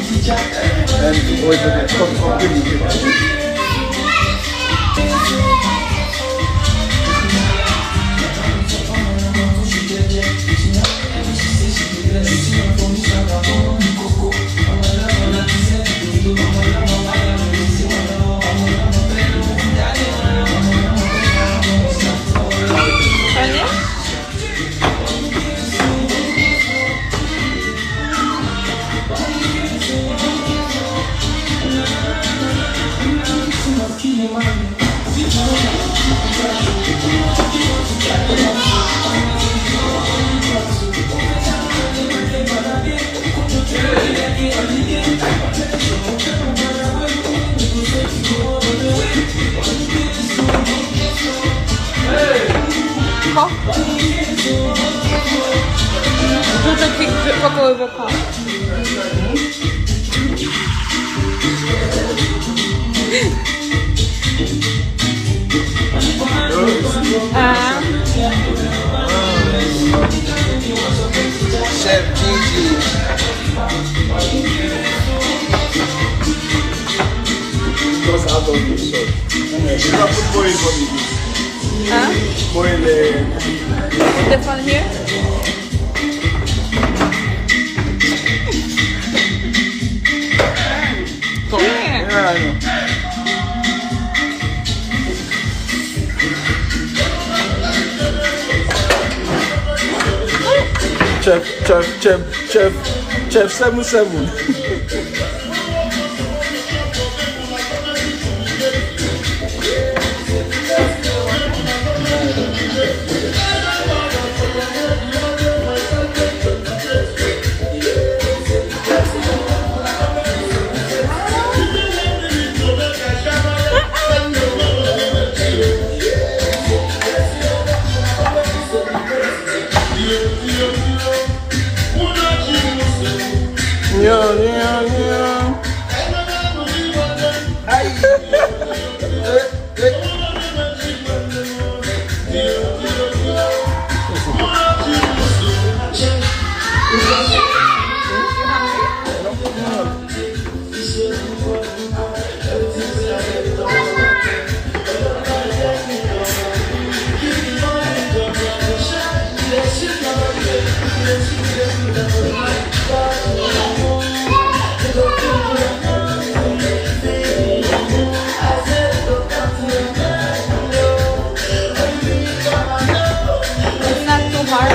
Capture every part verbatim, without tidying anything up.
And always look at come, come, give me, give me. Jojo kick Joko with a cup. Ah. Chef Gigi. Because I don't do so. You don't put more in for me. Huh? More in the. Put this one here? Yeah, I know. Chef, chef, chef, chef, chef, seven, seven. Nyan, nyan, nyan. Ay. It's not too hard.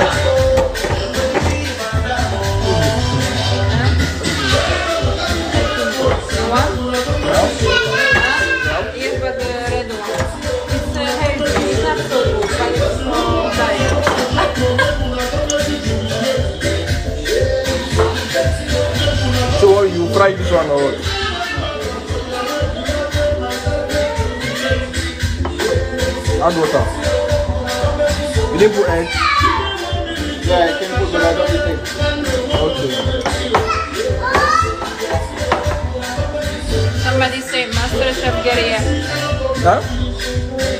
You want? Huh? Yes, but the red one. It's, uh, healthy. It's not so good, but it's for diet. So you fry this one or what? Add water. You didn't put egg? Yeah, I can put, but I don't eat egg. Okay. Somebody say, "Master Chef Guerrier." Huh?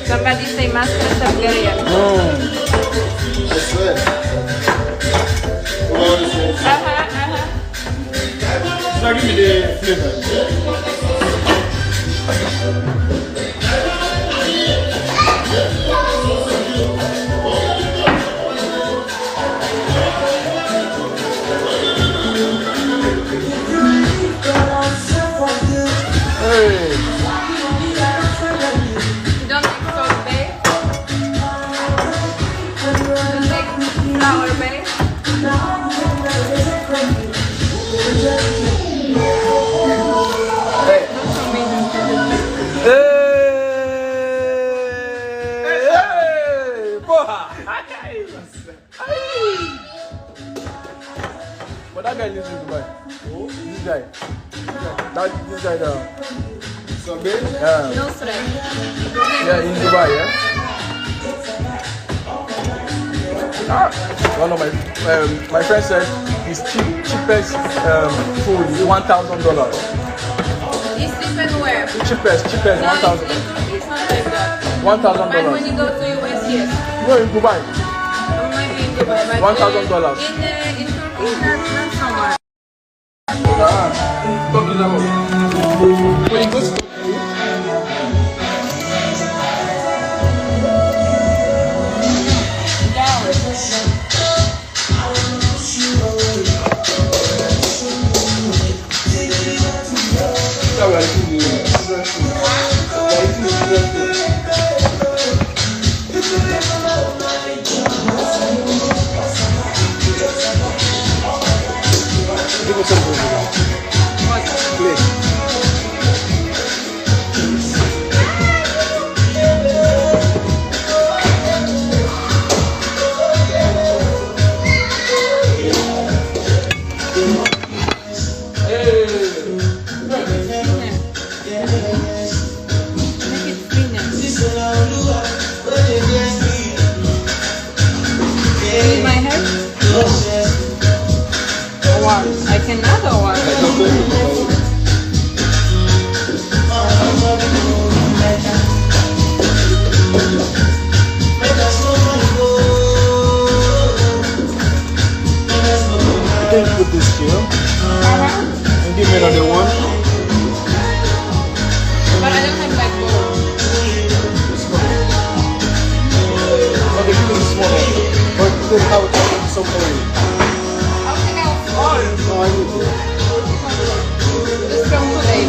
Somebody say, "Master Chef Guerrier." Mm. I swear. What is this? Uh-huh, uh-huh. Just give me the flavor. Hey. You don't like salt bae? You don't like sour bae? Hey. Hey. Hey. Porra! But that guy lives in Dubai. Who? This guy. That, this guy there. Sabe? Yeah. Nusret. Yeah, in Dubai, yeah. Ah, one of my, um, my friend said his cheap, cheapest, um, food is one thousand dollars. It's different where? Cheapest, cheapest, no, one thousand. In Turkey it's not like that. One thousand dollars. But when you go to U S, yes. No, in Dubai. Maybe in Dubai, but one thousand dollars. In, uh, in Turkey, not, not so much. Ah. Make it thinner. You need my help? Or what? I cannot or what? You can put this here. Uh-huh. And give me another one. But I don't have my bowl. This one. Okay, give me this one. But put it out some oil. I'll take out. No, I need it. Just from today.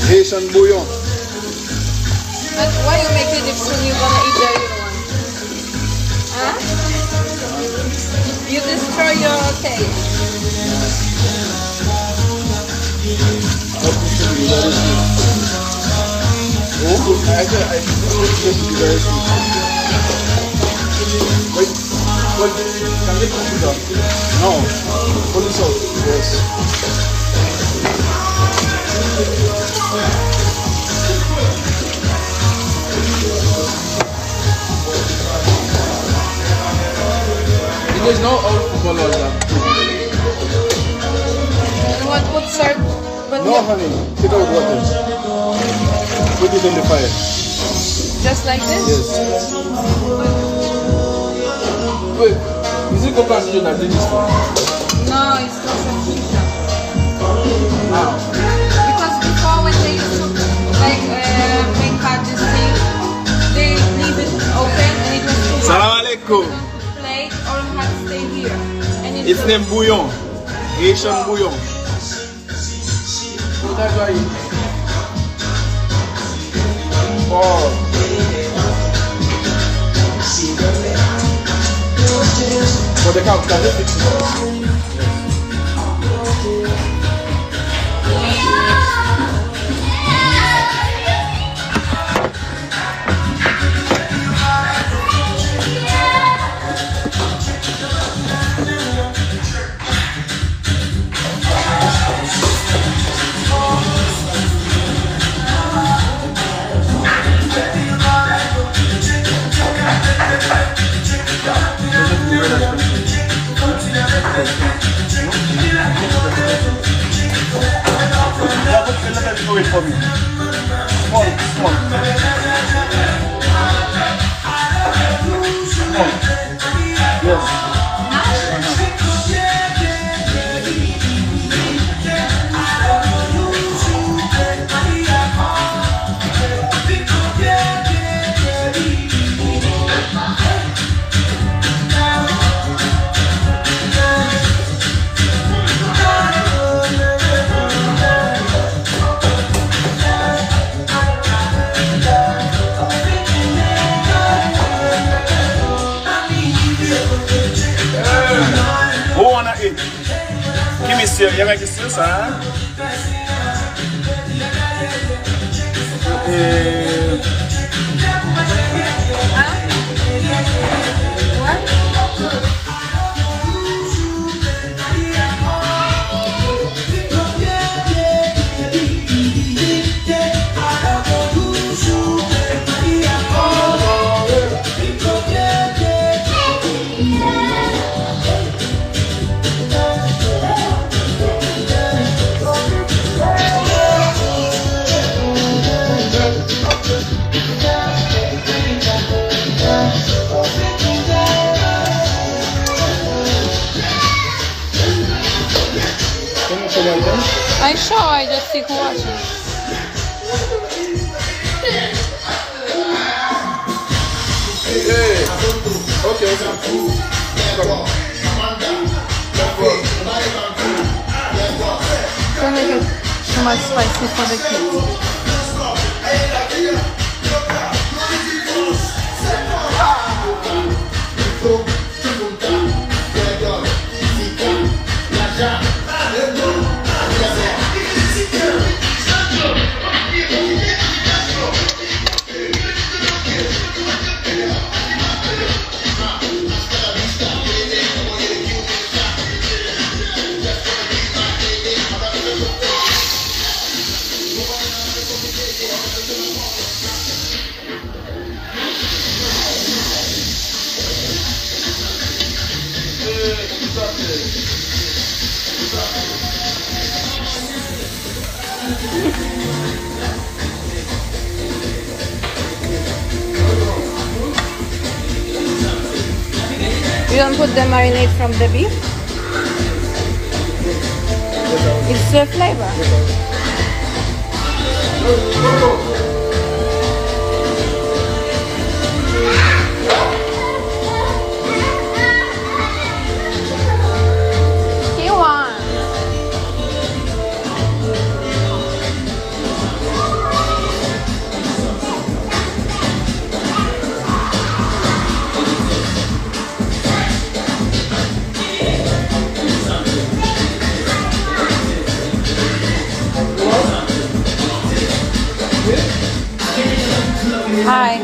Haitian bouillon. But why you make it if you gonna eat the other one? Huh? You destroy your cake. Oh, I said I, this is very sweet. Wait, wait, can you put it up? No. Put this out. Yes. Because now all footballers are. You want put salt? But no, honey, take out water. Put it on the fire. Just like this? Yes. Wait, is it Coca Cola that did this one? No, it's not Coca Cola. Ah. Because before when they used to, like, uh, make hot this thing, they leave it open and it was too hot. Salam alaikum. Plate all had to stay here. And it It's named bouillon. Haitian bouillon. Yeah, put another little bit for me. Small, small. Small. Yes. Who wanna eat? Ki misye? Y a ki misye sa? Eh. Are you sure? I just see who watching. Hey, okay, okay. Come on. Let's go. Don't make it too much spicy for the kids. You don't put the marinade from the beef? It's the flavor. He won. Hi.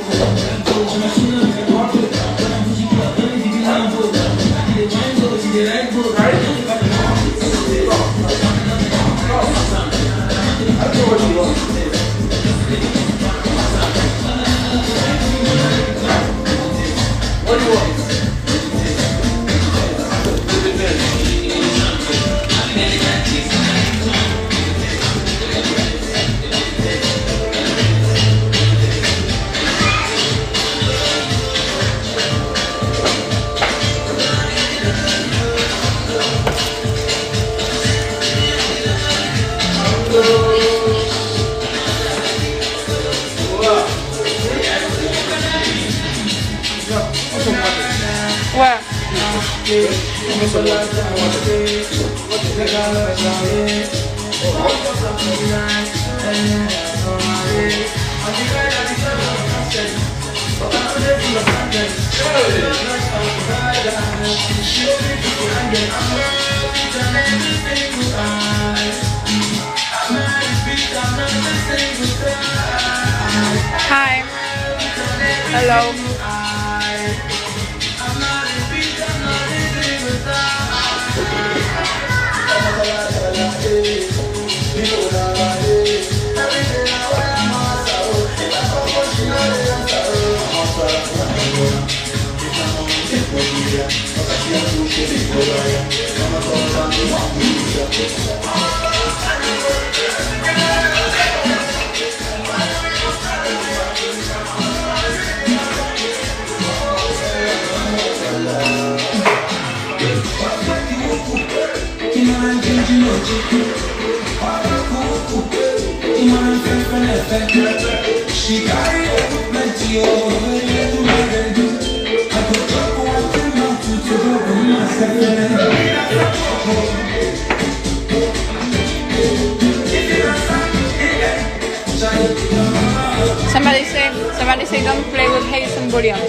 Wè. Hi. Hello. Somebody say, somebody say, don't play with Haitian bouillon.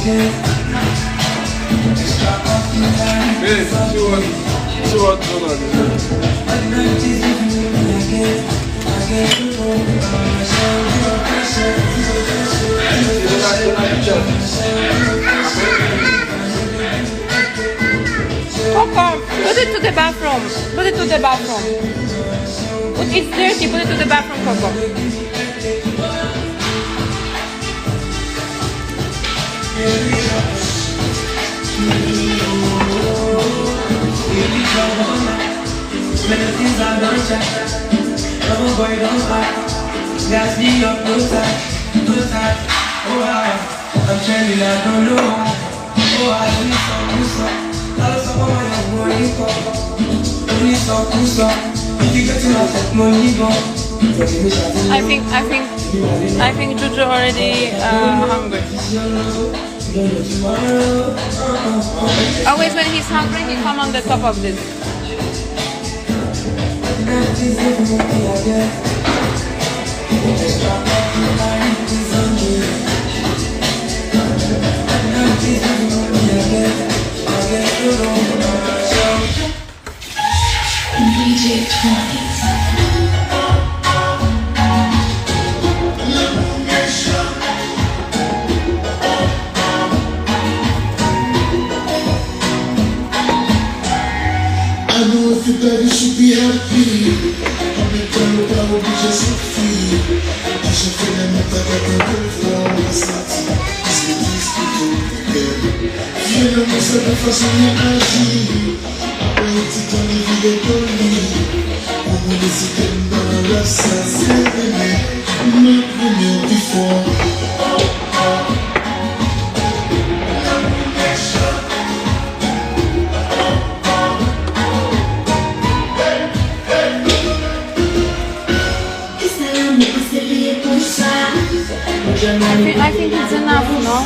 Babe, she want, she want to know this. Coco, put it to the bathroom. Put it to the bathroom. It's dirty. Put it to the bathroom, Coco. I think, I think, I think Juju already uh, hungry. Always when he's hungry, he come on the top of this. D J Tony. I know if you baby should be happy. An menm tan yo pa oblije soufri. Kijan fè lè nou pa ka tande vwa w santi. Se diskite w pou kè. Vye lanmou se nan fason li aji. Apre yon ti tan li vire do li. Pou mwen deside m nan love sa se renmen. M ap renmen w pi fò. I think, I think it's enough, no?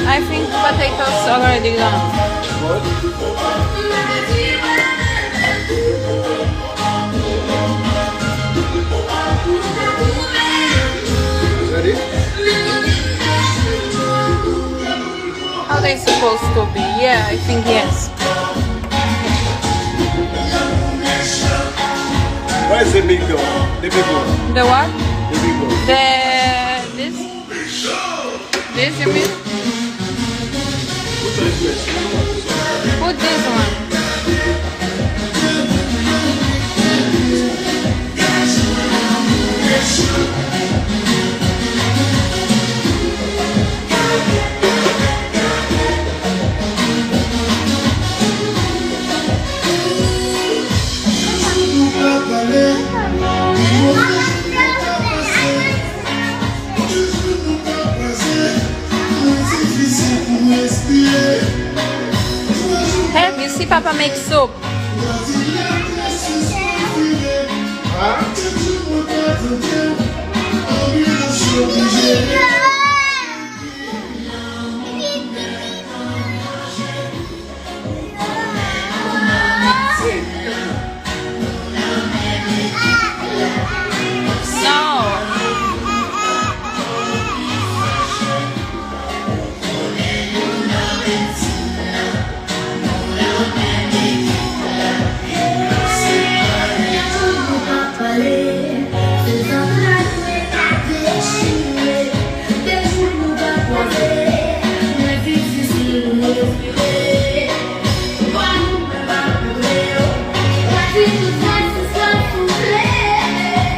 I think potatoes already gone. Ready? How they supposed to be? Yeah, I think yes. Where is the big one? The big one. The what? The big one. The this? This you mean? Which one is best? Put this one. Have you see Papa make soup?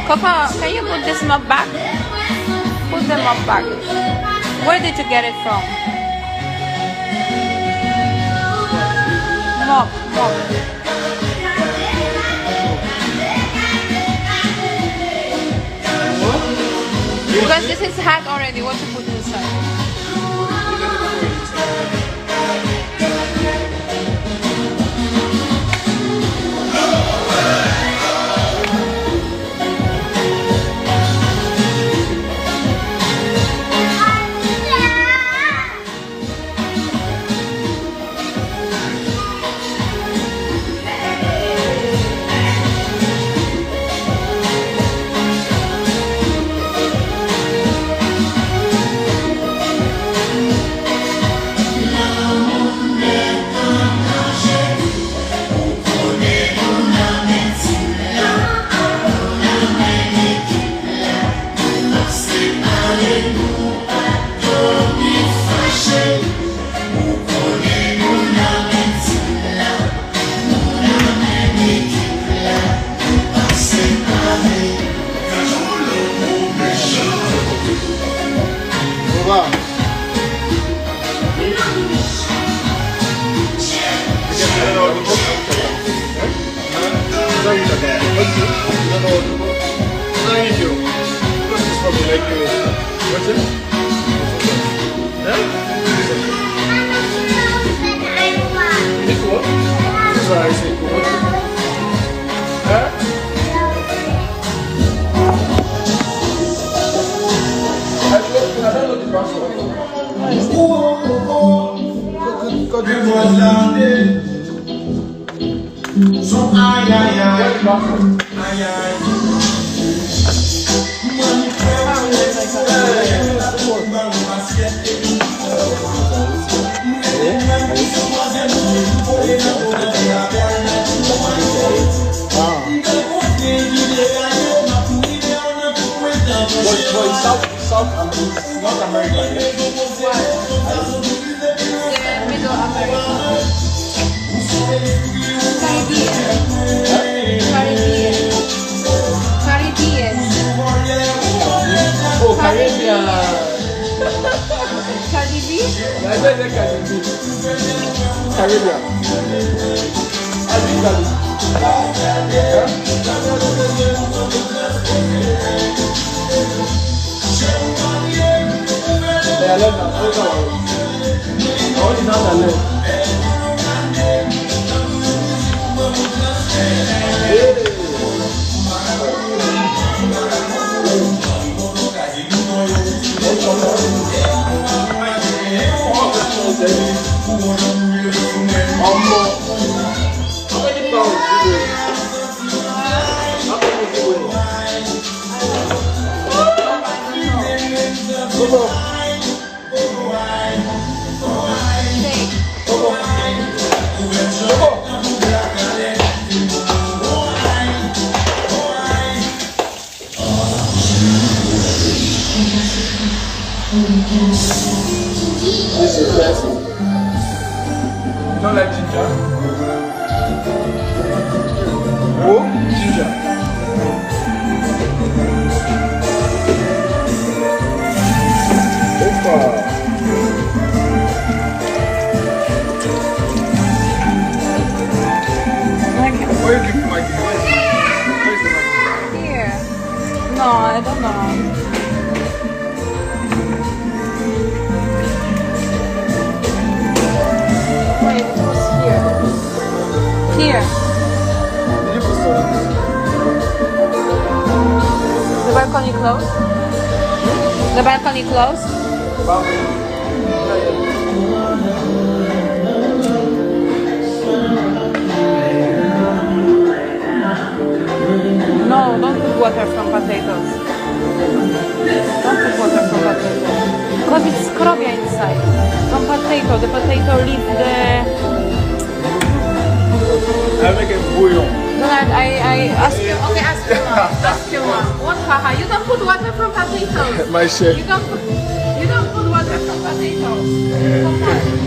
Coco, can you put this mop back? Put the mop back. Where did you get it from? Mop, mop. Because this is hot already. What you put inside? But, but it's South, South Am-, it's North America, yeah? What? The Middle America. Caribbean. Caribbean. Caribbean. Oh, Caribbean. Caribbean. Cardi B? Caribbean. Caribbean. This is classic. You don't like ginger? Oh, ginger. Opa. Where you keep Maggi? Where is the Maggi? Here. No, I don't know. Wait, it was here. Here. The balcony closed? The balcony closed? No, don't put water from potatoes. Don't put water from potatoes. Because it's scrobia inside. From potato, the potato leave the... I make a bouillon. No, I, I, I ask you, okay, ask you now. Ask you now. What, haha, you don't put water from potatoes. My chef. You don't put, you don't put water from potatoes. Come on.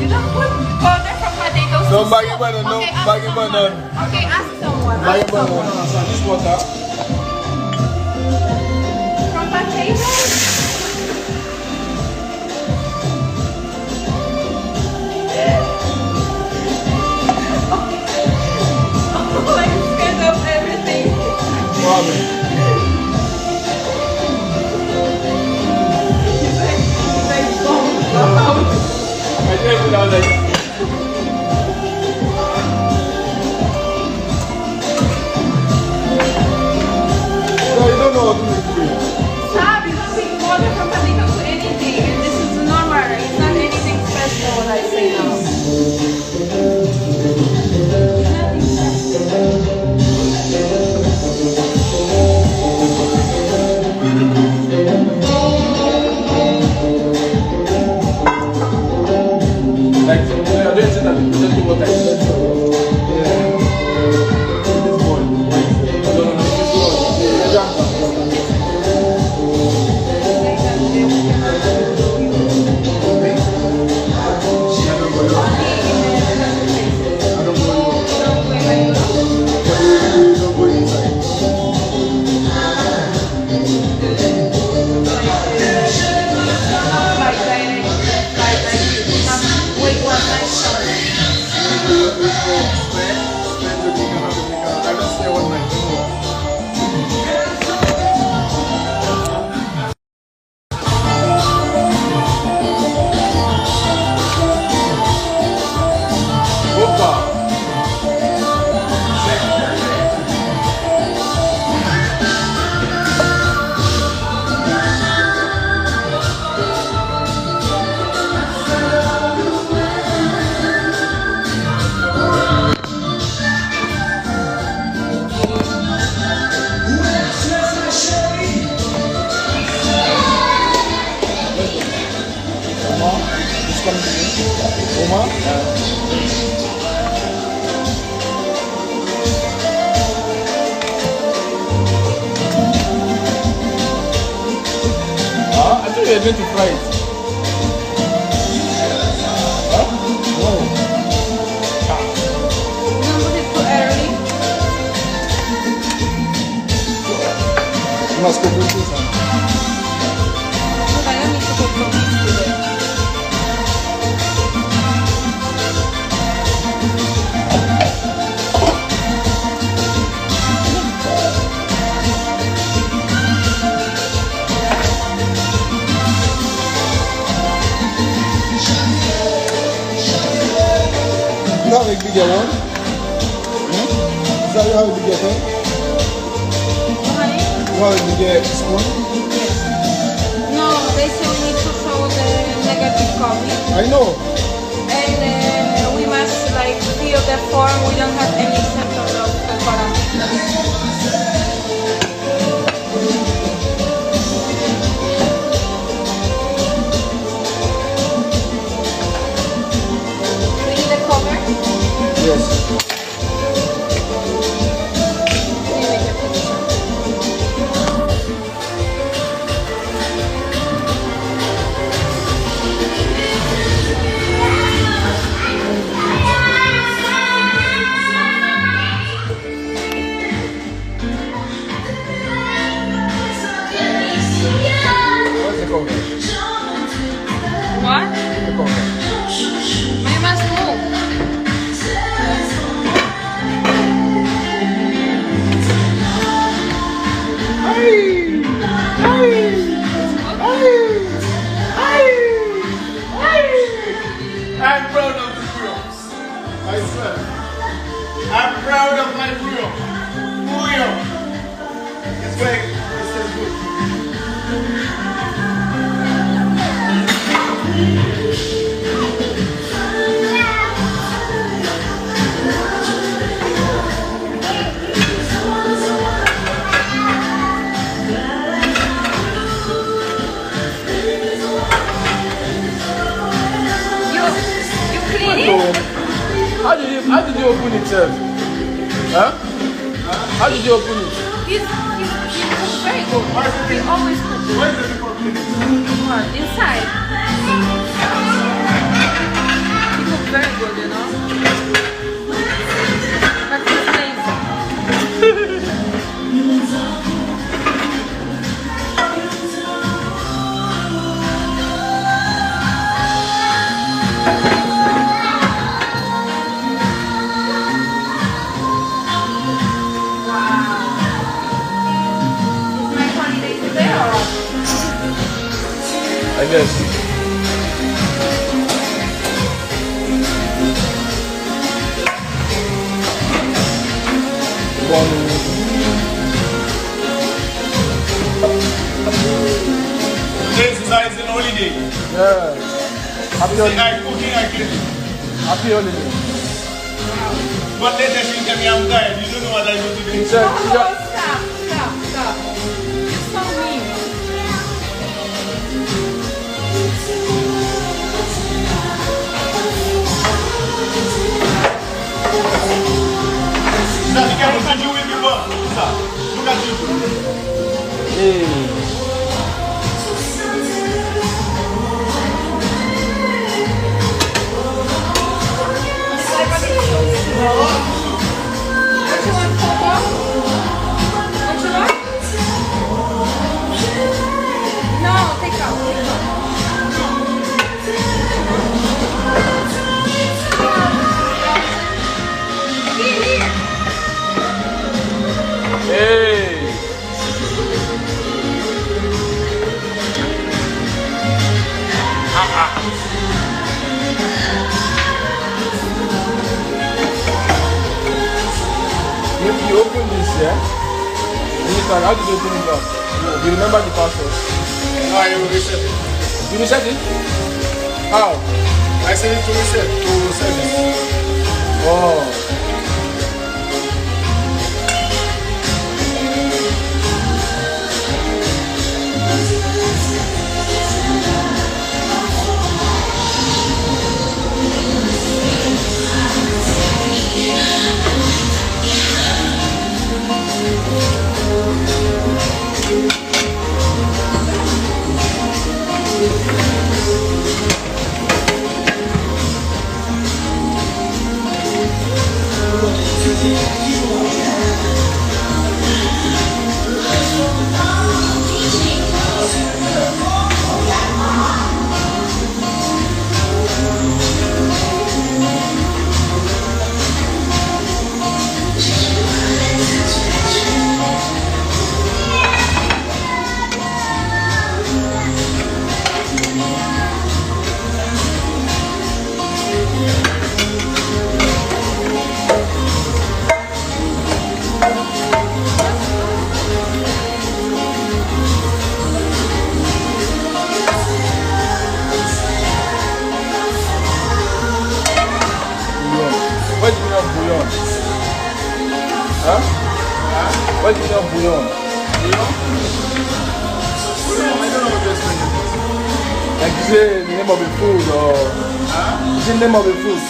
You don't put water from potatoes. No, Maggi banana, no, okay, ask Maggi someone. Banana. Okay, ask someone. Ask someone. From potatoes? Like, scared of everything. Wow, man. He's like, he's like, boom. I didn't even know that. No, you don't know how to make food. Sabi, you don't put water from potato to anything, and this is normal. It's not anything special what I say now. Like, yeah, don't sit down. Just do what I said. Yeah. This boy. No, no, no, this boy. Yeah. I don't go, I don't go, I don't go inside. You're going to fry it. Huh? No. Ah. Don't put it too early. You must cook with this one. But I don't need to cook for me today. You have a bigger one? Hmm? Is that you have a bigger thing? Honey? You have a bigger spoon? Yes. No, they say we need to show the negative COVID. I know. And uh, we must, like, fill the form. We don't have any symptoms of the corona. We need a cover? Yes. Where's the cover? What? Give me the cover. But you must move. Hey! Hey! Hey! Hey! Hey! I'm proud of the Creoles. I swear. I'm proud of my Creole. Creole. It's like, it's just good. You, you clean it? How did you, how did you open it, sir? Huh? How did you open it? He's, he's, he cooks very good. He always cooks good. What? Inside. He cooks very good, you know. But he's lazy. Wow. Is my holiday today or what? I guess. Bon. Today is a holiday. Yeah. Happy holiday. I cooking, I clean. Happy holiday. But later she'll tell me I'm tired. You don't know what I do today. She said, she said, stop, stop, stop. You're so mean. Sister, be careful, sir. You will be burnt. Sister, look at you. Hey. What you want, Coco? What you want? No, take out, take out. Hey! Ah, ah. If you open this, yeah? And you can, how did you open it up? You remember the password? No, I will reset it. You reset it? How? I send it to reset, to service. Oh. Bouyon. Bouyon? Bouyon, I don't know what you're saying. Like, you say the name of a food or, huh? You say the name of a food.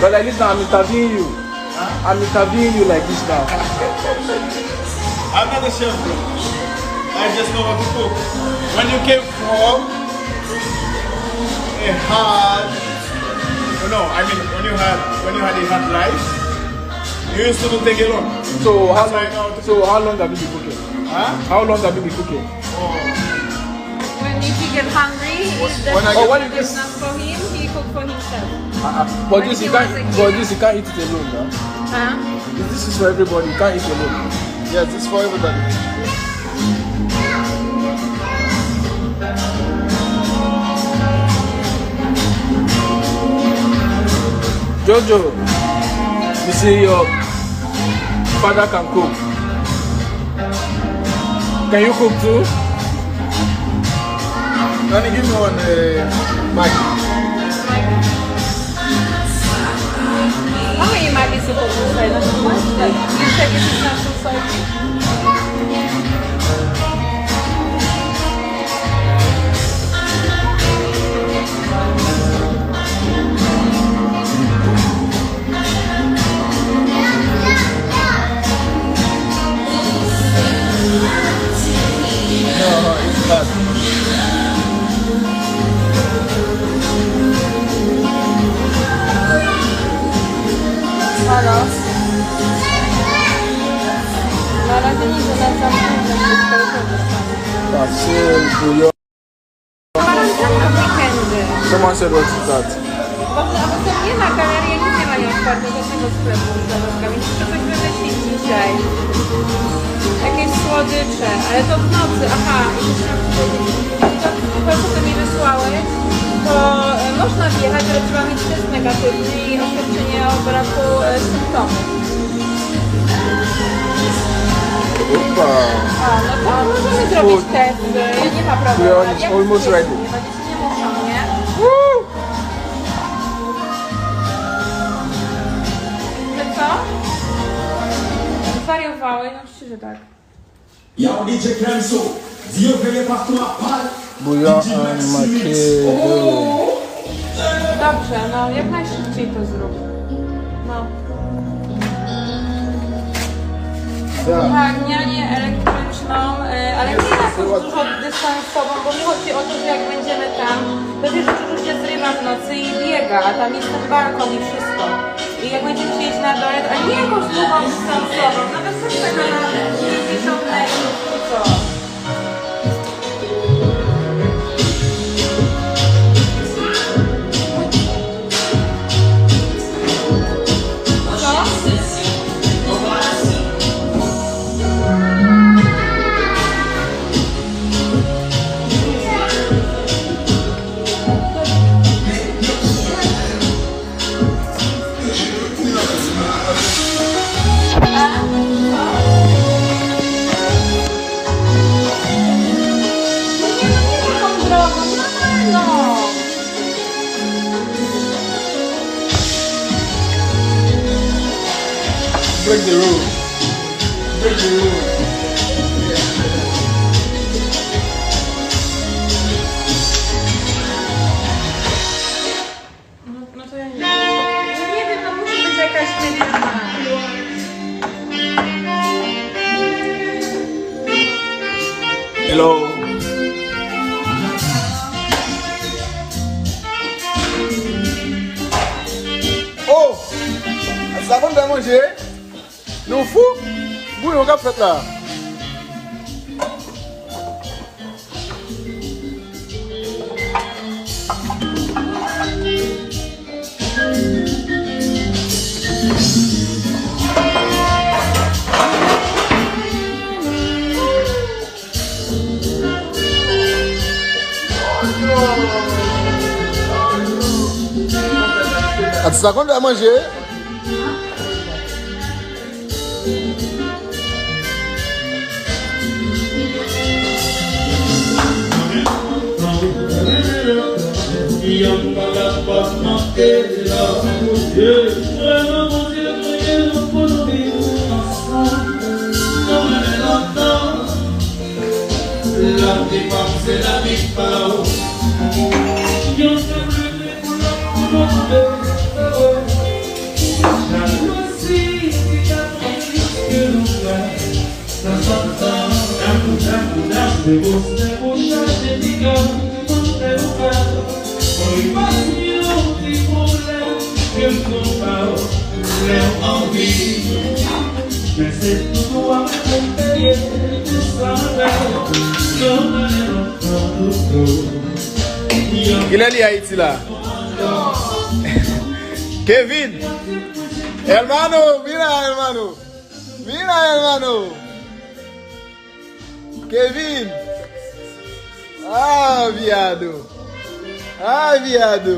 But like this now, I'm interviewing you. Huh? I'm interviewing you like this now. I'm not a chef, bro. I just know how to cook. When you came from a hard, no, I mean, when you had, when you had a hard life, you used to do tegelon. So how long, so how long have you been cooking? Huh? How long have you been cooking? Oh. When Nicky get hungry, he doesn't cook for him, he cook for himself. But this you can't, but this you can't eat it alone, no? Huh? This is for everybody. You can't eat alone. Yes, this is for everybody. Jojo, you see your father can cook. Can you cook too? Honey, give me one, uh, Maggi. How are you, Maggi, supposed to say? That's too much. Like, you check if it's not too salty. Pase l pou yo. Someone said, "What is that?" Bo, a, bo, se mwen la galerie, nou te la yon fwa, nou te fè yon skrèp pou sa, paske mi te fè yon ti chay. Jakieś słodycze, ale to w nocy, aha, i to się, to, to, to mi wysłałeś, to, e, można wjechać, ale trzeba mieć test negatywny i oświadczenie o braku, e, symptomów. Opa. A, no to możemy zrobić test, e, nie ma problemu. We're almost ready. Nie muszą, nie? Woo! Że co? Zwariowałeś? No oczywiście, że tak. Bouillon and mackerel. Dobrze, no jak najszybciej to zrób. No. Uwagnianie elektryczną, e, ale nie jakoś dużo dystansową, bo mi chodzi o to, że jak będziemy tam, to wiesz, że Czuczuś się zrywa w nocy i biega, a tam jest ten balkon i wszystko. I jak będziemy siedzieć na dole, to, a nie jakąś długą dystansową, nawet coś takiego na pięćdziesiąt metrów czy co. Break the rule. Break the rule. No, no to ja nie wiem. No nie wiem, no musi być jakaś, nie wiem. Hello. Oh! Sa konn fè manje? Nou fou? Bouyon k ap fèt la. Atis la konn fè manje. Se lavi pa w. Yon sèl leve pou lòt, pou lòt leve. Jalouzi ki ka pran plis ke nou fè. Tanzantan, dam pou dam pou dam, de gwo sè pou chaje piga, mwen fè nou fè. Mwen pase yon ti pwoblèm ke m konn pa w. Lè w anvi, men se tout ou a mwen pou m peye, tout sa m fè, yon mwen lòt tan pou tou. Kilè li Ayiti la? Kevin! Hermano, mira, hermano! Mira, hermano! Kevin! Ah, viado! Ah, viado!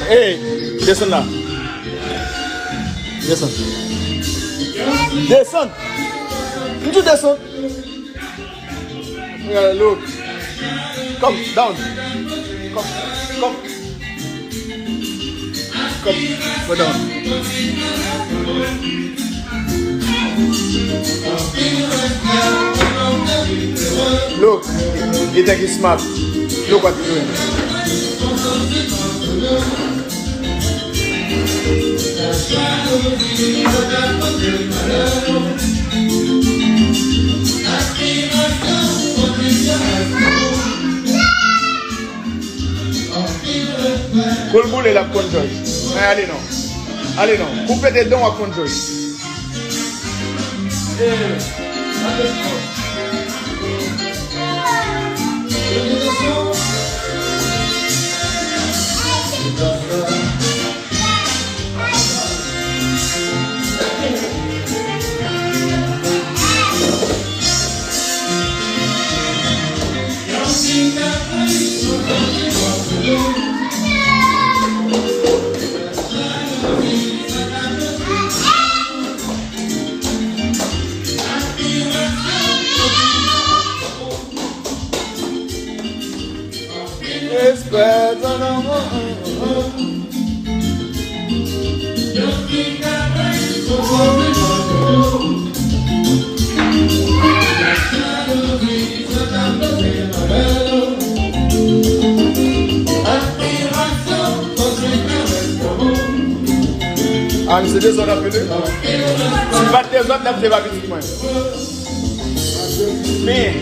Hey, desann la. Desann. Desann. M di w desann. Yeah, look. Come down. Come, come. Come, go down. Look, you think he's smart. Look what he's doing. Kou l boule, l ap konn jòj. Ay, ale non. Ale non. Kou pete dan w ap konn jòj. Respect, ah, misye dezòd anpil, wi. Si l pa t dezòd, l ap te pa pitit mwen. Man,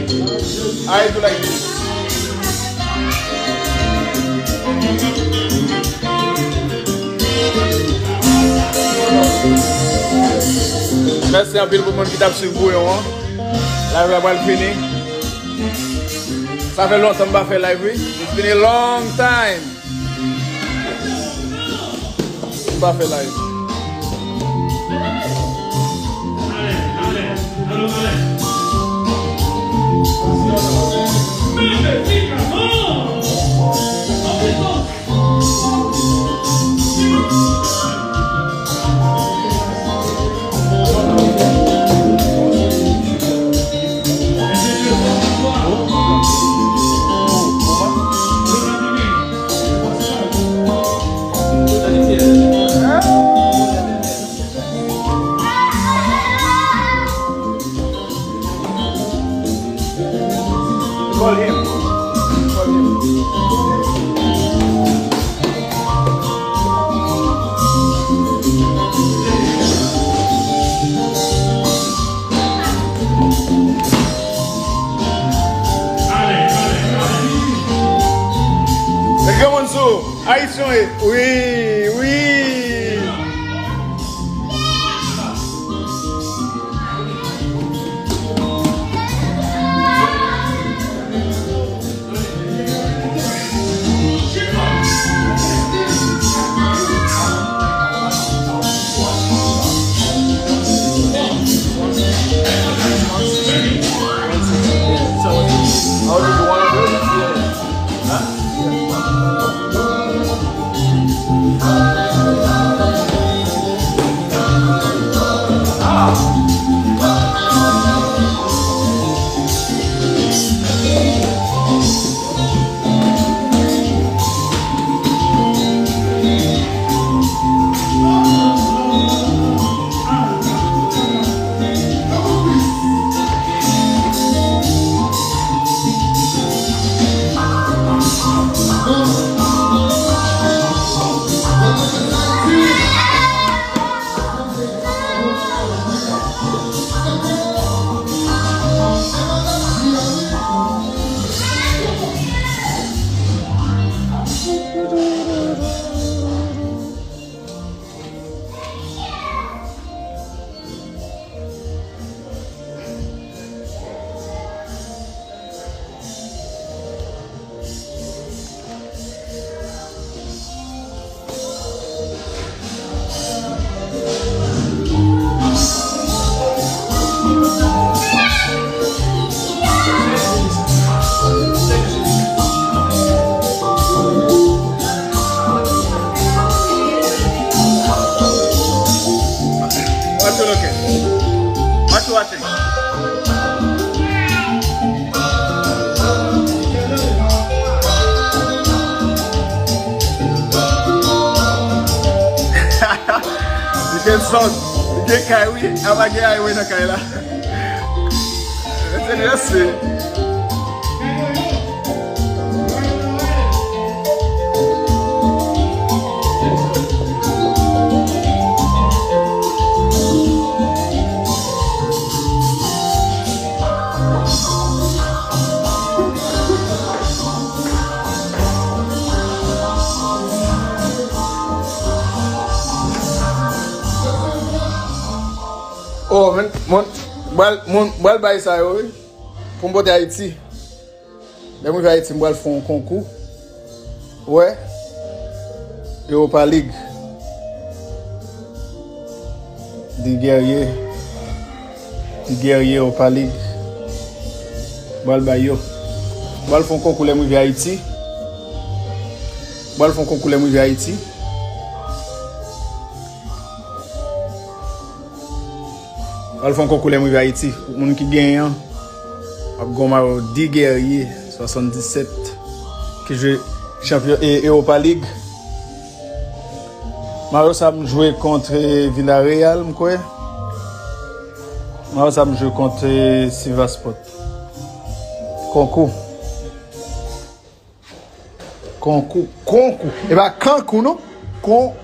I do like this. Mèsi anpil pou moun ki t ap swiv bouyon an. Live la pral fini. Sa fè lontan m pa fè live, wi. It's been a long time. M pa fè live. Call him. Call him. Met granmoun sou. Ayisyen w ye. Wi, wi. Tòg, gen kay wi, apa gen highway nan kay la. Mèsi, mèsi. Oh, men, mwen, m pral, mwen, m pral bay sa yo, wi. Pou m pote Ayiti. Lè m rive Ayiti, m pral fè yon konkou. Wè. Europa League. Di Guerrier. Di Guerrier Europa League. M pral bay yo. M pral fè yon konkou lè m rive Ayiti. M pral fè yon konkou lè m rive Ayiti. Pral fè yon konkou lè m rive Ayiti. Pou moun ki genyen an, ap gon mayo Di Guerrier swasanndisèt ki jwe chanpyon e Europa League. Mayo sa m jwe kont Villarreal, m kwè. Mayo sa m jwe kont Sivasspor. Konkou. Konkou, konkou. E pa kankou, non. Konkou.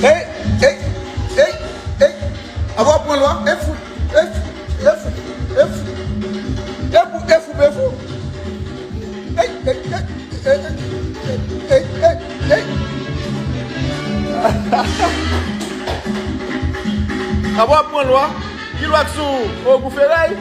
Ey, ey, ey, ey. Aba w pran lwa. Efou, efou, efou, efou. Efou, efou, efou. Ey, ey, ey. Ey, ey, ey, ey. Aba w pran lwa. Ki lwa k sou ogou feray?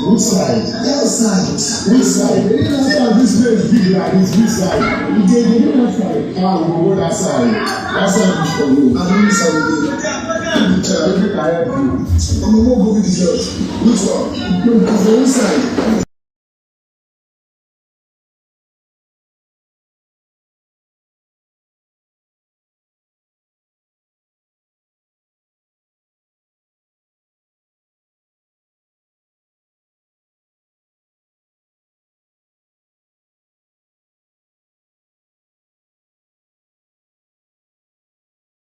Which side? Which side? Which side? Which side? Which side? Which side? Which side? Ah, we go that side. That side is for you. I don't know side. Which side? Let me help you. I'm a mobile with the judge. Which one? Which side?